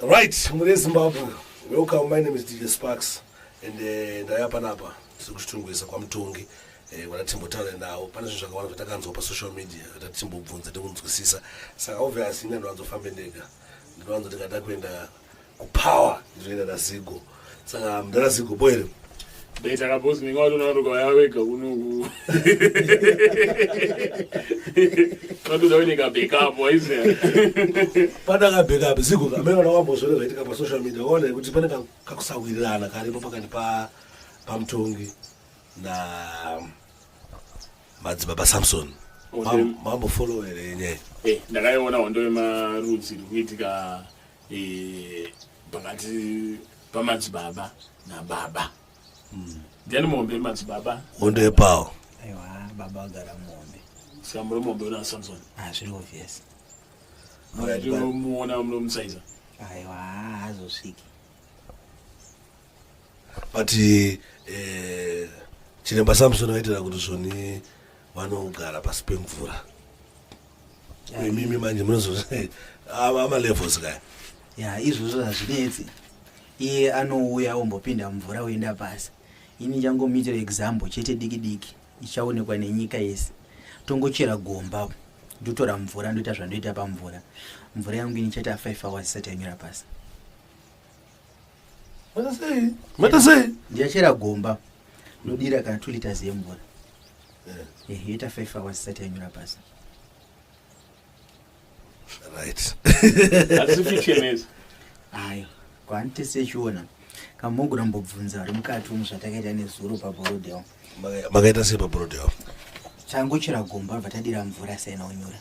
Right, mune Zimbabwe. Welcome, my name is DJ Sparks and ndauya panapa tiri kuchitungwiza kwaMutongi vana timbotaura navo. Pane zvinhu zvakawanda zvatakanzwa pasocial media zvati timbobvunza tikunzwisisa. Saka obviously ini ndinowanzofambe ndega, ndinowanzoti kada kuenda kupower ndinoenda naZigo. Saka mudara Zigo bo here? Beta kabosi ninga watoona kuti ukauya wega kunoku. Vatoda uine kabackup waiziya. Pane kabackup Zigo kamene kana wambozviona zvaitika pasocial media waona kuti pane kakusawirirana karipo pakati paMutongi na madzibaba Samson. Mambofollow here nyaya? Ndakaiona hondo yemarudzi iri kuitika pakati pamadzibaba nababa. Ndiani muhombe madzibaba? Hondo yepower. Aiwa, baba vagara muhombe. Saka muri muhombe una Samson? Ah, zviri obvious. Muona munomusaiza? Aiwa, haazosviki. But chiremba Samson vaitira kuti zvoni vanogara pasi pemvura. Imimi manje munozo amalevels kaya. Ya, izvozvo hazvinetsi. Iye anouya ombopinda mumvura oenda pasi. Ini ndichangomuitira example chete diki diki ichaonekwa nenyika yese. Tongochera gomba ndotora mvura ndoita zvandoita pamvura. Mvura yangu ini ichaita 5 hours isati yanyura pasi. Maita sei? Maita sei? Ndichachera gomba ndodira kana 2 liters yemvura. Yoita 5 hours isati yanyura pasi. Right. Asi fiction is. Ayo, kwani tese chiona. Kamogona mbobvunza vari mukati umu zvatakaita nezuro paBorodale. Makaita sei paBorodale? Changochera gomba bva tadira mvura saina unyura.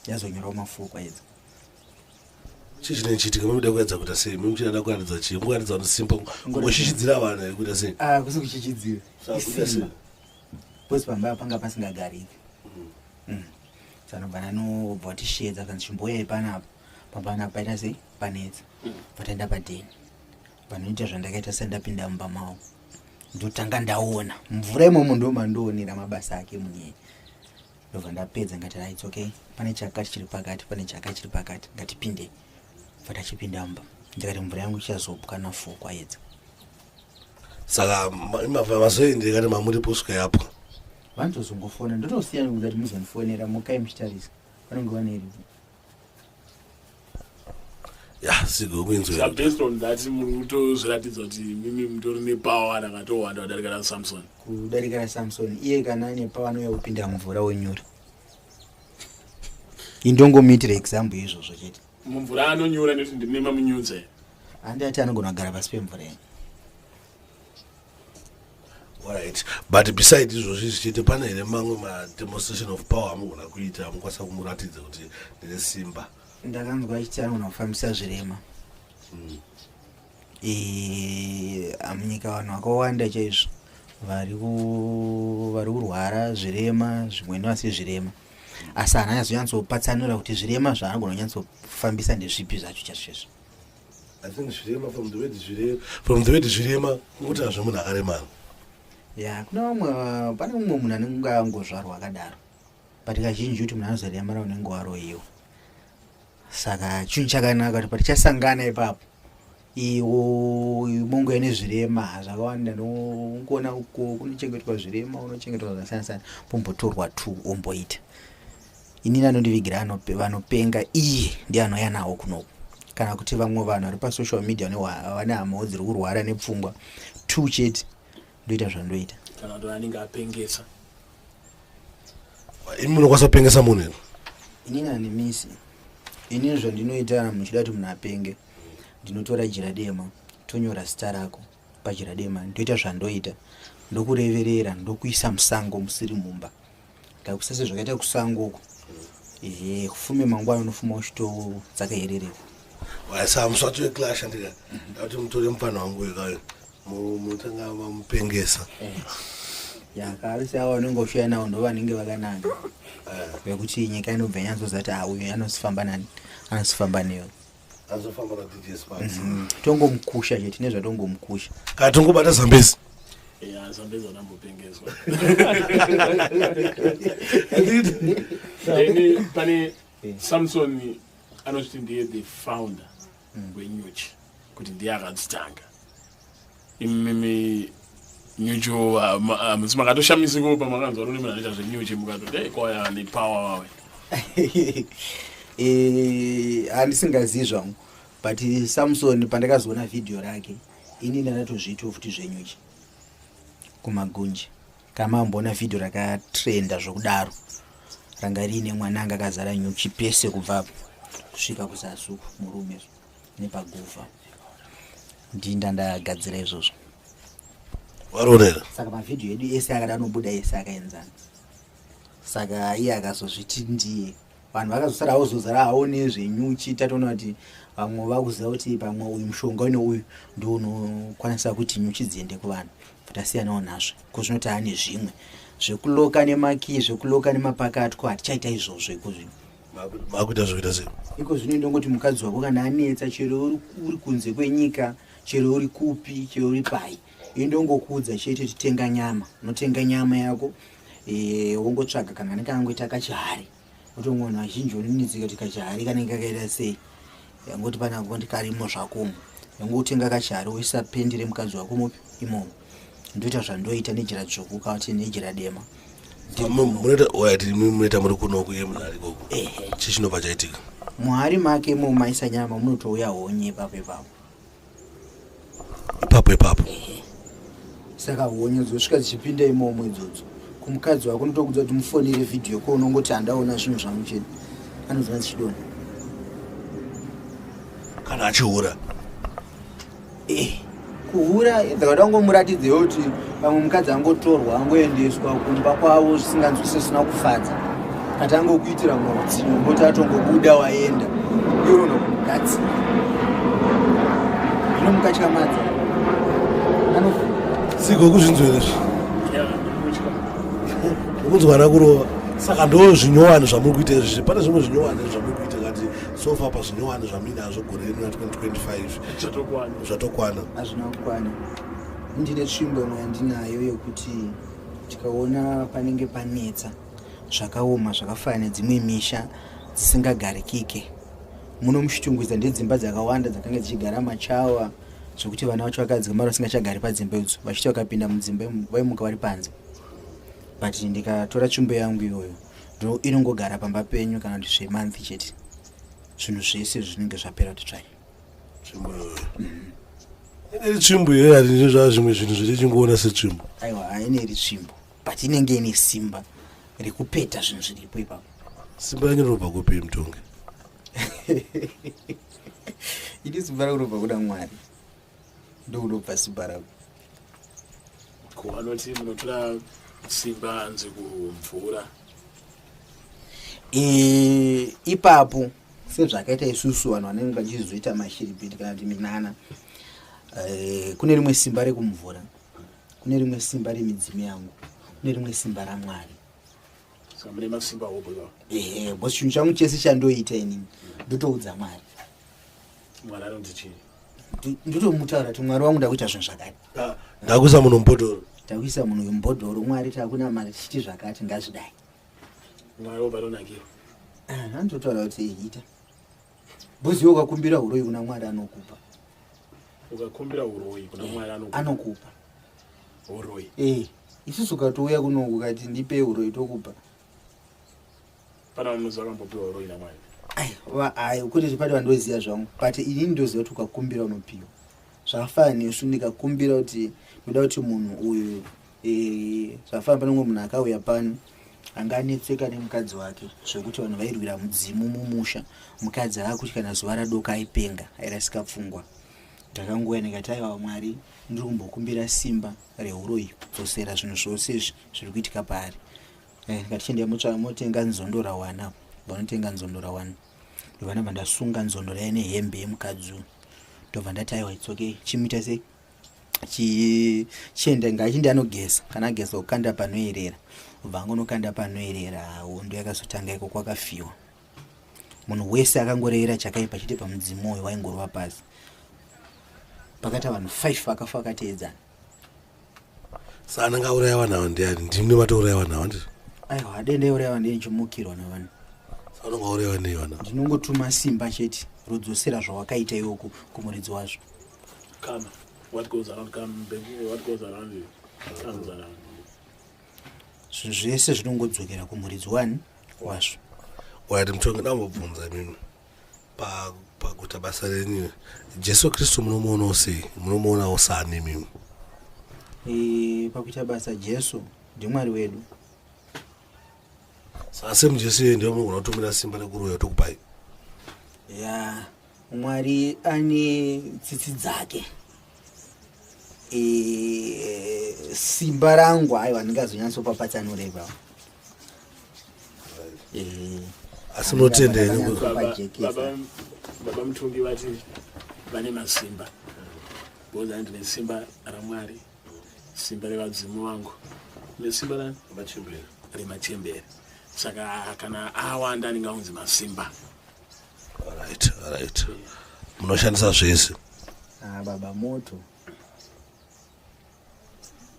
Yazonyurawo mafuko idzi. Chii chinenge chiitika? Munoda kuedza kuita sei? Muchida kuratidza chii? Mukuratidza unosimba kungoshishidzira vanhu here kuita sei? Ah, kusi kuchichidzira. Saka kuita sei? Isimba. Because pamba panga pasingagariki. Sanobva nanobva watishedza kanzi chimboyai panapa. Pamba panapa paita sei? Panetsa. Bva taenda padheni. Panoita zvandakaita sendapinda mumba mavo. Ndotanga ndaona. Mvura imomo ndo mandoonera mabasa ake munyeya. Ndobva ndapedza ngati it's okay. Pane chakati chiri pakati, pane chakati chiri pakati. Ngatipinde. Bva tachipinda mumba. Ndikati mvura yangu ichazopwa na4 kwaedza. Saka mazoende kati mamuripo kusvika yapwa. Vanotozongofona ndotosiya kuti muzondifonera mukai muchitarisa. Vanenge vane iripo. Ya, Zigo kuinzwa. Saka based on that muri kutozviratidza kuti mimi mutori nepower rakatowanda kudarika raSamson. Kudarika raSamson iye kana ane power anouya kupinda mumvura wonyura. Indongomuitira example izvozvo chete. Mumvura anonyura nekuti ndine mamunyudza. Handi ati anogona kugara pasi pemvura iyi. Alright. But beside izvozvi zvichete pane here mamwe mademonstration of power amugona kuita amukwanisa kumuratidza kuti ndine simba? Ndakanzwa achiti anogona kufambisa zvirema. Munyika vanhu vakawanda chaizvo vari kurwara zvirema, zvimweni vasi zvirema, asi haana anyatsopatsanura kuti zvirema zvaanogona kunyatsofambisa ndezvipi zvacho chaizvo chaizvo. I think zvirema from the word zvirema, from the word zvirema kungoti hazvo munhu akaremara. Ya, kuna vamwe, pane mumwe munhu anenge angozvarwa akadaro, but kazhinji kuti munhu anozoremara unenge waroyiwa. Saka chinhu chakanaka kuti patichasangana ipapo iwo mongo ine zvirema zvakawanda, nongoona uko kunochengetwa zvirema, unochengetwa zvakasiyana siyana, pombotorwa two omboita. Inini anondivigira vanopenga, iye ndiye anouya nawo kunoku, kana kuti vamwe vanhu vari pasocial media vane hamawo dziri kurwara nepfungwa, two chete ndoita zvandoita. Kana kuti anenge apengesa. Imi munokwanisa kupengesa munhu here? Inini handimisi. Inini zvandinoita kana muchida kuti munhu apenge, ndinotora jira dema, tonyora zita rako pajira dema, ndoita zvandoita, ndokureverera, ndokuisa musango musiri mumba. Ndakuisa sezvakaita kusango uko. Ehe, kufume mangwana unofuma uchitodzakaherereko. Saka musati weclash andika ndakuti mutore mupfanha wangu wekayo mutanga mamupengesa. Ya, kaarisi avo vanenge uchiuya navo ndo vanenge vakanaka vekuti nyika inobva yanyatsozati kuti ah, uyu anosifamba nani, anosifamba newe. Azofamba na DJ Sparks. Tongomukusha chete nezvatongomukusha. Kana tongobata Zambezi. Ya, Zambezi anambopengeswa. Then pane Samson anozviti ndiye the founder. wenyuchi kuti ndiye akadzitanga. Imimi nyuchi hamusi makatoshamisiko pamakanzwa rune munhu anoita zvenyuchi mukatoti ei kwaya nepower wawe? Handisingazivi zvangu, but Samson pandakazoona vhidhiyo rake ini ndandatozviitawo futi zvenyuchi kumagunje. Kana mamboona vhidhiyo rakatrenda zvokudaro, ranga riine mwana anga akazara nyuchi pese kubva kusvika kuzasi uku, murume nepaguva, ndinda ndagadzira izvozvo. Waronera. Saka mavhidhiyo edu ese akada anobuda ese akaenzana. Saka iye akazozviti ndiye, vanhu vakazosara vozozara havo nezvenyuchi. Tatoona kuti vamwe vakuziva kuti pamwe uyu mushonga une uyu ndo unokwanisa kuti nyuchi dziende kuvanhu, tasiyanawo nazvo. Ko zvino taane zvimwe zvekuloka nemakii, zvekuloka nemapakatwa, hatichaita izvozvo iko zvino. Makuita zvekuita sei? Iko zvino ndongoti mukadzi wako kana anetsa, chero uri kunze kwenyika, chero uri kupi, chero uri pai, indongokuudza chete kuti tenga nyama. Unotenga nyama yako, wongotsvaga kana kanenge kangoita kachihari. Otongo vanhu vazhinji vanonetseka kuti kachihari kanenge kakaita sei, yangoti pana ngoti karimo zvakomo. Yangotenga kachihari, woisa pendi remukadzi wako mupi imomo. Ndoita zvandoita nejira dzvuku kana kuti nejira dema. Munoita orit, munoita muri kunoku, iye munhu ari ikoko, chii chinobva chaitika? Muhari make imomo maisa nyama, munotouya honye ipapo ipapo. Ipapo ipapo? Saka honye dzosvika dzichipinda imomo idzodzo kumukadzi wako, unotokudza kuti mufonere vhidhiyo ko, unongoti handaona zvinhu zvangu chete, anozoona dzichidonha. Kana achihura? Kuhura dzakada kungomuratidzewo kuti pamwe mukadzi angotorwa, angoendeswa kumba kwavo zvisinganzwisi, zvisina kufadza, kati angokuitira mutsinyo, ngoti atongobuda waenda, iwe unoona kumugadzira zvino mukatyamadza anofunga. Siko kuzvinzwa izvi ukunzwana kurova. Saka ndo zvinyowani zvamuri kuita izvi? Pane zvimwe zvinyowani zvamuri kuita kati sofa pazvinyowani zvamuinazvo gore rino ra2025? Zvatokwana. Zvatokwana? Hazvina kukwana. Ndine tsvimbo imwe yandinayo yekuti tikaona panenge panetsa zvakaoma, zvakafanana nedzimwe misha dzisingagarikike muno muChitungwiza, ndedzimba dzakawanda dzakanga dzichigara machawa, zvekuti vana vacho vakadzimara vasingachagari padzimba idzo, vachiti vakapinda mudzimba vaimuka vari panze. But ndikatora tsvimbo yangu iyoyo, ndo inongogara pamba penyu kana kuti zvemanthi chete, zvinhu zvese zvinenge zvapera kuti tsvai. Tsvimbo iyoyo ine tsvimbo here? Hati zvaa zvimwe zvinhu zvetichingoona setsvimbo. Aiwa, haine iri tsvimbo, but inenge ine simba rekupeta zvinhu zviripo ipapo. Simba renyu rinobva kupi, mutongi? Ini simba rangu rinobva kuna Mwari, ndokunobva simba rangu. Ko vanoti munotora simba hanzi kumvura? Ipapo sezvakaita isusu vanhu vanenge vachizoita mashiripiti kana kuti minana, kune rimwe simba rekumvura, kune rimwe simba remidzimu yangu, kune rimwe simba raMwari. Saka mune masimba hopo ipapo? Ehe, because chinhu changu chese chandoita inini ndotoudza Mwari. Mwari anonzi chii? Ndotomutaura kuti Mwari wangu, ndakuita zvinhu zvakati. Ndakuisa munhu mubhodhoro. Takuisa munhu mubhodhoro, Mwari, takunamata tichiti zvakati, ngazvidai. Mwari wobva tonakirwa? Ah, anototaura kuti ita bhozi iwe ukakumbira uroyi kuna Mwari anokupa. Ukakumbira uroyi kuna Mwari anokupa? Anokupa. Uroyi? Isusu ukatouya kunoku ukati ndipe uroyi, tokupa. Pana vanoziva akambopiwa uroyi naMwari? Ai, kwete zvipati vandoziva zvangu, but inini ndoziva kuti ukakumbira unopiwa. Zvakafanana nesu, ndikakumbira kuti ndoda kuti munhu uyu, zvakafanana pane umwe munhu akauya pano anga anetseka nemukadzi wake zvekuti vanhu vairwira mudzimu mumusha. Mukadzi aakuti kana zuva radoka aipenga, airasika pfungwa. Ndakangouya ndikati, aiwa Mwari, ndiri kumbokumbira simba reuroyi kudzosera zvinhu zvose izvi zviri kuitika paari. Ndikati chiendai motsvaka motenga nzondora wana. Vanotenga nzondora wana, ndobva ndabva ndasunga nzondora iya nehembe yemukadzi uyu, ndobva ndati aiwa, it's okay, chimuita sei, chienda ngachinde anogeza, kana ageza kukanda panoerera. Ubva angonokanda panoerera, hondo yakazotanga iko, kwakafiwa. Munhu wese akangorevera chakaipa chete pamudzimu uyu waingorova pasi. Pakaita vanhu 5 vakafa vakateedzana. Saka anenge auraya vanhu ava ndiani? Ndimi matouraya vanhu ava, ndizvo? Aiwa, dai ndaiuraya vanhu, ndichimukirwa navanhu. Saka unonge auraiwa nei vanhu ava? Ndinongotuma simba chete. Rodzosera zvawakaita iwe kumuridzi wazvo. Karma. What goes around comes back. What goes around comes around. Zvinhu zvese zvinongodzokera kumuridzi wani wazvo. Wati mutongi ndambobvunza imimi pakuita basa renyu Jesu Kristu munomuonawo sei? Munomuonawo sani imimi? E, pakuita basa Jesu ndiMwari wedu. Saka same Jesu iye ndiye munogona kutumira simba rekuroya tokupai. Ya, Mwari ane tsitsi dzake. E, simba rangu aiwa ndingazonyatsopapatsanura ipapo. E, asi munotenda henyu baba Mutongi vati vane masimba because andine simba raMwari simba revadzimu vangu nesimba rani remachembere saka kana awanda anenge aunzi masimba. Right, right. Munoshandisa zvese. Ah, baba moto.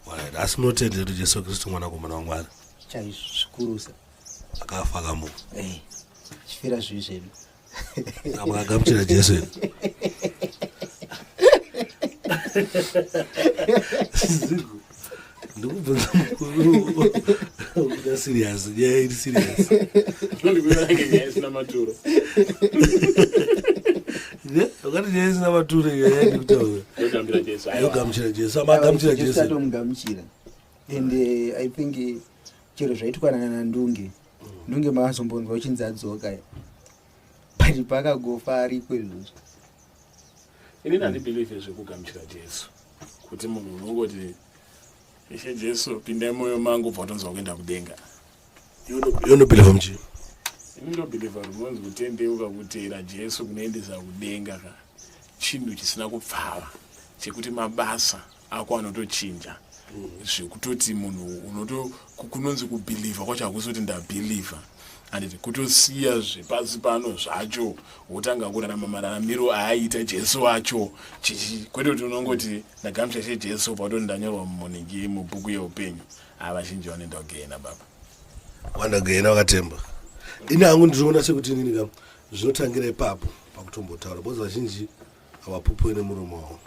Right. Asi munotendera kuti Jesu Kristu mwanakomana waMwari? Chaizvo zvikurusa. Akafa akamuka. Eh. Chifira zvivi zvedu. Makagamuchira Jesu here? Zigo. Ndikubvunza mukuru. Kuda serious, nyaya iri serious. Ndikuona nyaya isina maturo. Wakati nyaya isina maturo nyaya yandikutaura. Yogamuchira Jesu. Yogamuchira Jesu. Amagamuchira Jesu Jesu. atomugamuchira. And I think chero zvaitwa naNdunge. Ndunge maazombonzwa uchinzi adzoka. But paakagofa ariko izvozvo. Inini handibelieve zvekugamuchira Jesu. Kuti munhu unongoti Ishe Jesu pindai moyo mangu ubva watonzwa kuenda kudenga. Yonobelieve muchii? Ini ndobelieve runonzi kutendeuka kuteera Jesu kunoendesa kudenga ka chinhu chisina kupfava chekuti mabasa ako anotochinja zvekutoti munhu unoto kunonzi kubhilivha kwacho hakusi kuti ndabhilivha anditi kutosiya zvepasi pano zvacho wotanga kurarama mararamiro aaita Jesu wacho chichi kwete kuti unongoti ndagamuchira she Jesu pautoti ndanyorwa mumuniki mubhuku yeupenyu. Haa vazhinji vanoenda kugehena baba. Wanda kugehena vakatemba. Ini hangu ndinoona sekuti inini ka zvinotangira ipapo pakutombotaura because vazhinji havapupuri nemuromo wavo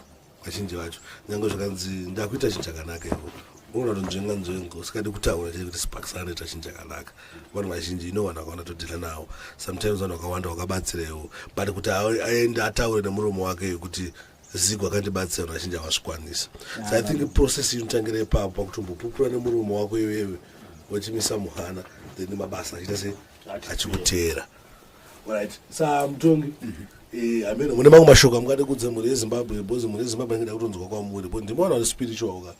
vazhinji vacho nyange zvakanzi ndakuita chinhu chakanaka ivo unoona kuti nzvenga nzvenga usikadi kutaura chete kuti Sparks anoita chinhu chakanaka vanhu vazhinji ino vanhu vakawanda todhila navo sometimes vanhu vakawanda vakabatsirewo but kuti aende ataure nemuromo wake kuti Zigo akandibatsira vanhu vazhinji havazvikwanisi so I think process inotangira ipapo pakutombopupura nemuromo wako iwewe wachimisa muhana then mabasa achiita se achikuteera. Right sa mutongi hameno mune mamwe mashoko amungade kuudza mhuri yeZimbabwe because mhuri yeZimbabwe inenge kutonzwa kwamuri because ndimi vanhu vari spiritual ka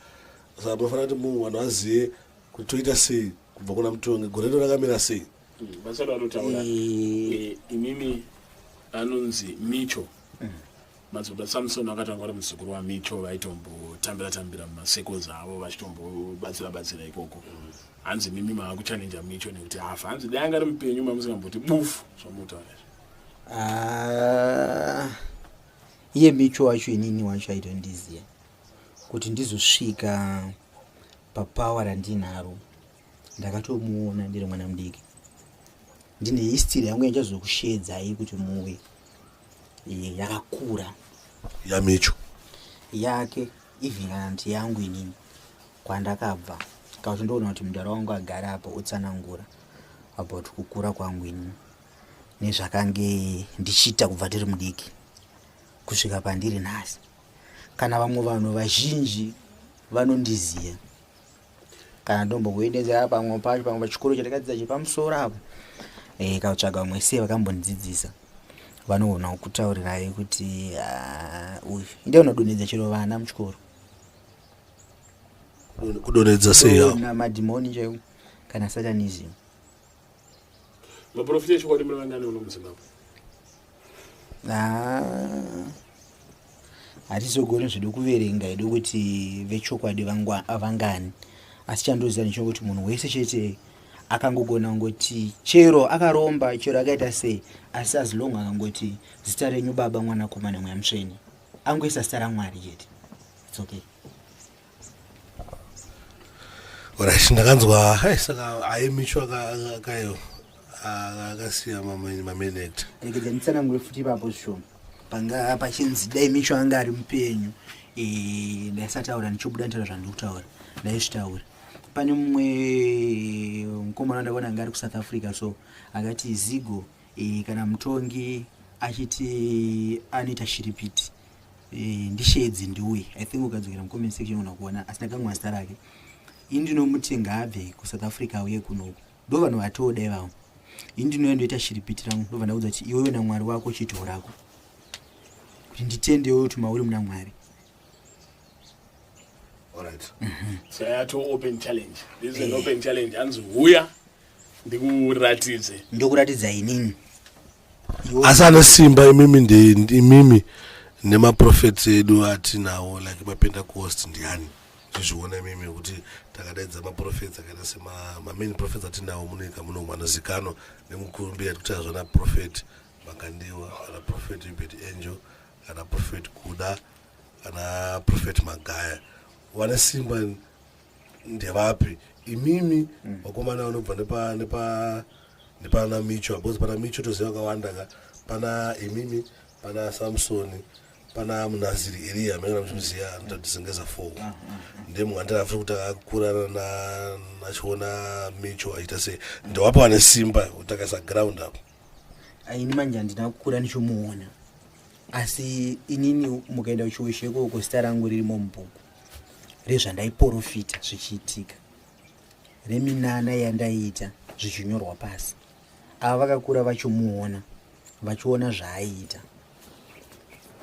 saka munofanira kuti munhu vanhu vazive kuti toita sei kubva kuna mutongi gore rino rakamira sei. Vasati vatotaura imimi anonzi Micho. Madzibaba Samson akatanga vari muzukuru waMicho vaitombotambira tambira mumasekos avo vachitombobatsira batsira ikoko. Hanzi mimi maakuchallenja Micho nekuti afa. Hanzi dai anga ari mupenyu mamusingamboti bufu zvamutaura izvi. Ah, iye Micho wacho inini wacho aitondiziva kuti ndizosvika papower randinaro ndakatomuona ndiri mwana mudiki ndine history yangu yandichazokusheedzai kuti muuye yakakura yaMicho yake even kana kuti yangu inini kwandakabva kana kuti ndoona kuti mudhara wangu agara apa otsanangura about kukura kwangu inini nezvakange ndichiita kubva tiri mudiki kusvika pandiri nhasi kana vamwe vanhu vazhinji vanondiziva kana ndombokuendesa pamwe pacho pamwe pachikoro chandakadzidza chepamusoro apo e, kakutsvaga vamwe sei vakambondidzidzisa vanoona kutaurirai kuti uh, uyu inde unodonhedza chero vana muchikoro kudonhedza sei madhimoni chaiwo kana satanism Maprofita echokwadi mune vangani uno muZimbabwe? Ah, hatizogoni zvedu kuverenga hedu kuti vechokwadi vangani asi chandoziva ndechokuti munhu wese chete akangogona kungoti chero akaromba chero akaita sei asi as long akangoti zita renyu baba mwanakomana mweya mutsvene angoisa zita ramwari chete its okay. Alright, ndakanzwa hey, saka aye Micho akayo Akasiya mamain actor. Regedza nditsanangure futi ipapo zvishoma. Panga pachinzi dai Micho anga ari mupenyu, eh, ndaisataura ndichobuda nditaura zvandiri kutaura, ndaizvitaura. Pane mumwe mukomana wandakaona anga ari kuSouth Africa so akati Zigo eh, kana mutongi achiti anoita shiripiti eh, ndisheedze ndiuye. I think ukadzokera mucomment section unogona kuona asi ndakanganwa zita rake. Ini ndinomuti ngaabve kuSouth Africa auye kunoku. Ndovanhu vatoda ivavo. Ini ndinouya ndoita shiripiti rangu ndobva ndaudza kuti iwewe naMwari wako chitorako. Kuti nditendewo kuti mauri muna Mwari. Alright. So yato open challenge. This is an open challenge. Hanzi huya ndikuratidze. Ndokuratidza inini. Asi ane simba imimi ndi imimi nemaprofets edu atinawo like mapentecost ndiani tizviona imimi kuti takadaidza maprofets akaita semamain prophets atinawo munyika muno anozikanwa nemukurumbira tikuti hazvana prophet Makandiwa kana prophet Hubert Angel kana prophet Kuda kana prophet Magaya vane simba ndevapi imimi vakomana vanobva nepa nepa nepana Micho because pana Micho toziva vakawanda ka pana imimi pana Samsoni pana Munaziri Eria amene muchimuziva anoita kuti Zengeza 4 ndiye munhu andiri afiri kuti akakura na achiona Micho achiita sei ndewapi vane simba kuti akaisa ground apo. Ini manje handina kukura ndichimuona asi inini mukaenda kuchiweshe ikoko zita rangu ririmo mubhuku rezvandaiporofita zvichiitika reminana yandaiita zvichinyorwa pasi. Ava vakakura vachimuona vachiona zvaaiita.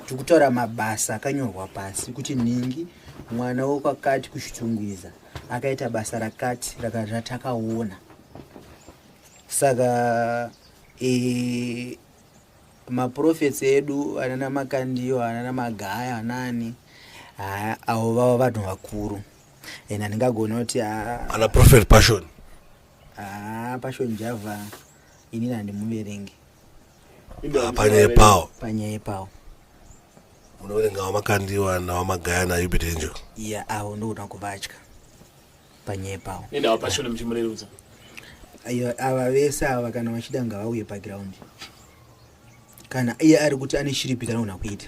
Tikutaura mabasa akanyorwa pasi kuti nhingi mwana wekwakati kuChitungwiza akaita basa rakati ratakaona. Saka e, maprofets edu anana Makandiyo anana Magaya anani avo vava vanhu vakuru and handingagoni kuti ana Prophet Passion. Passion Java inini handimuverengi. Panyaya yepawo. Panyaya yepawo. Munoverenga waMakandiwa nawaMagaya naHubert Angel. Iya, avo ndokuda kuvatya panyaya yepawo. Indawa Passion muchimurerutsa. Ayo ava vese ava kana vachida ngavauye paground. Kana iye ari kuti ane shiripiti anogona kuita.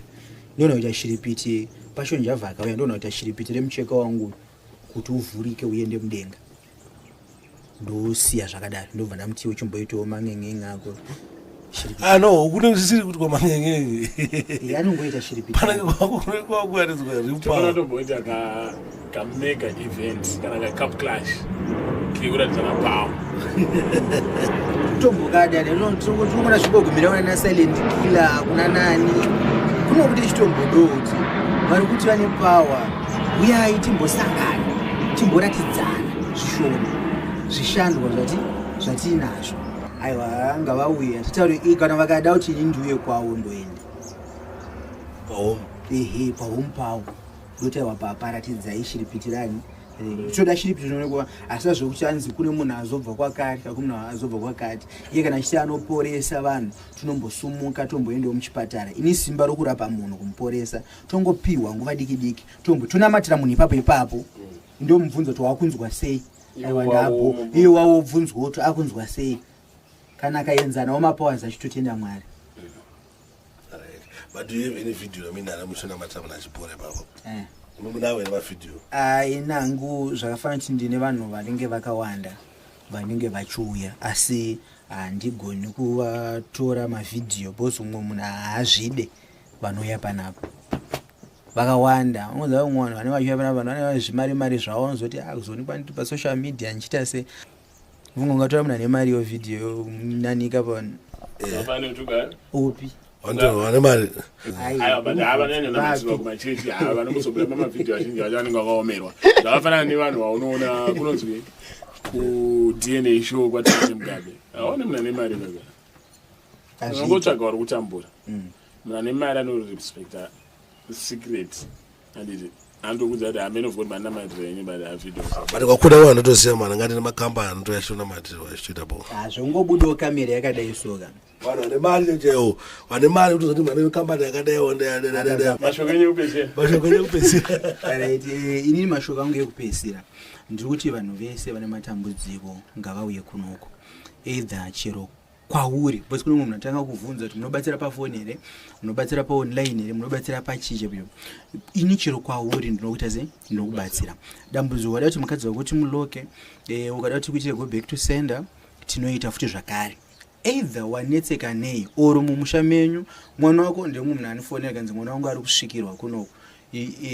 Ndinoona kuita shiripiti Passion Java akauya ndoona kuita shiripiti remucheka wangu kuti uvhurike uende mudenga. Ndosiya zvakadaro ndobva ndamuti uchimboitawo man'en'en'e ako. Ah no, kune zvisiri kuti kwaman'en'en'e. Iye anongoita shiripiti. Panenge kwakuwaridzwa ripa. Tofana tomboita ka ka mega event kana ka cup clash kekuratidzana power. Tombokada tinongona zvingogumira kuna silent killer kuna nani. Kunokuti chitombodoti vari kuti vane power uyai timbosangana timboratidzana zvishoma zvishandwa zvati zvatiinazvo. Aiwa ngavauye hatitaure kana vakada kuti ini ndiuye kwavo ndoenda. Pahome. Ehe pahome pavo. Ndoti aiwa papa ratidzai shiripitirani. Toda shiripiti rinoonekwa asi zvekuti anzi kune munhu azobva kwakati kana kune munhu azobva kwakati. Iye kana achiti anoporesa vanhu tinombosumuka tomboendawo muchipatara. Ini simba rokurapa munhu kumuporesa tongopihwa nguva diki diki tombo tonamatira munhu ipapo ipapo. Ndomubvunza kuti wakunzwa sei? Aiwa ndapo. Iye wawobvunzwa kuti akunzwa sei? Kana akaenzanawo mapowers achitotenda Mwari. Right. But do you have any video? I mean, aramushona matama achipora ipapo. Munawo here mavideo? Ai nangu zvakafanana kuti ndine vanhu vanenge vakawanda vanenge vachiuya asi handigoni kuvatora mavhidhiyo because umwe munhu haazvide vanouya panapa vakawanda. Unoziva vamwe vanhu vanenge vachiuya panapa vanhu vanenge vane zvimari mari zvavo vanozoti kuzoonekwa ndiri pasocial media ndichiita sei. Vunga ungatora munhu ane mari yo video nanika pa upi Vantu vane mari. Aiwa, but hava nyanya namaziva kumachechi hava vanombozobuda pamavhidhiyo azhinji vacho vanenge vakaomerwa. Zvakafanana nevanhu vaunoona kunonzi kuDNA show kwaTete Mugabe. Haone munhu ane mari baba. Unongotsvaga vari kutambura. Munhu ane mari anorespecta secret. Handiti andokuudza kuti hameno of God mandinamatira henyu but havideo. But kwakuda vanhu vanotoziva mwana ngati nemakambani anotoya achitonamatira achitoita bo. Zvongobudawo kamera yakadai so ka. Vanhu vane mari chaiwo vane mari kutozoti mwana wekambani yakadai wanda. Mashoko enyu ekupedzisira. Mashoko enyu ekupedzisira. Right, inini mashoko angu ekupedzisira ndiri kuti vanhu vese vane matambudziko ngavauye kunoko either chero Kwauri, because kune mumwe munhu atanga kuvhunza kuti munobatsira pafoni here, munobatsira paonline here, munobatsira pachii chepio. Ini chero kwauri ndinokuita sei? Ndinokubatsira. Dambudziko, ukada kuti mukadzi wako timuloke, ukada kuti kuitire go back to sender, tinoita futi zvakare. Either wanetseka nei or mumusha menyu, mwana wako ndemumwe munhu anifonera kanzi mwana wangu ari kusvikirwa kunoku.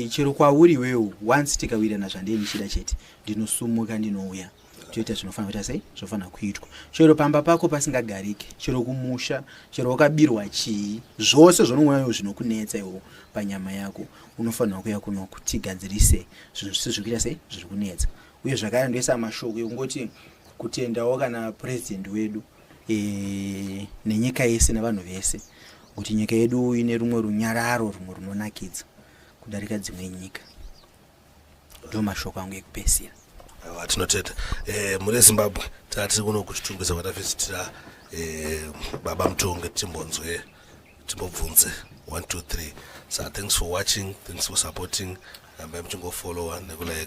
Chero kwauri iwewo, once tikawirirana zvandee ndichida chete, ndinosumuka, ndinouya, toita zvinofanira kuita sei, zvinofanira kuitwa. Chero pamba pako pasingagariki, chero kumusha, chero wakabirwa chii, zvose zvaunoona iwo zvinokunetsa iwo panyama yako, unofanira kuuya kunoku tigadzirise zvinhu zvise zviri kuita sei, zviri kunetsa. Uye zvakare ndoisa mashoko ekungoti kutendawo kana purezidendi wedu nenyika yese nevanhu vese, kuti nyika yedu ine rumwe runyararo rumwe runonakidza kudarika dzimwe nyika. Ndo mashoko angu ekupedzisira. Aiwa, tinotenda. Mune Zimbabwe, taa tiri kuno kuChitungwiza kwatavhizitira Baba Mutonge, timbonzwe, timbobvunze 1 2 3. Sa thanks for watching, thanks for supporting. Rambai muchingofollowa nekulaika.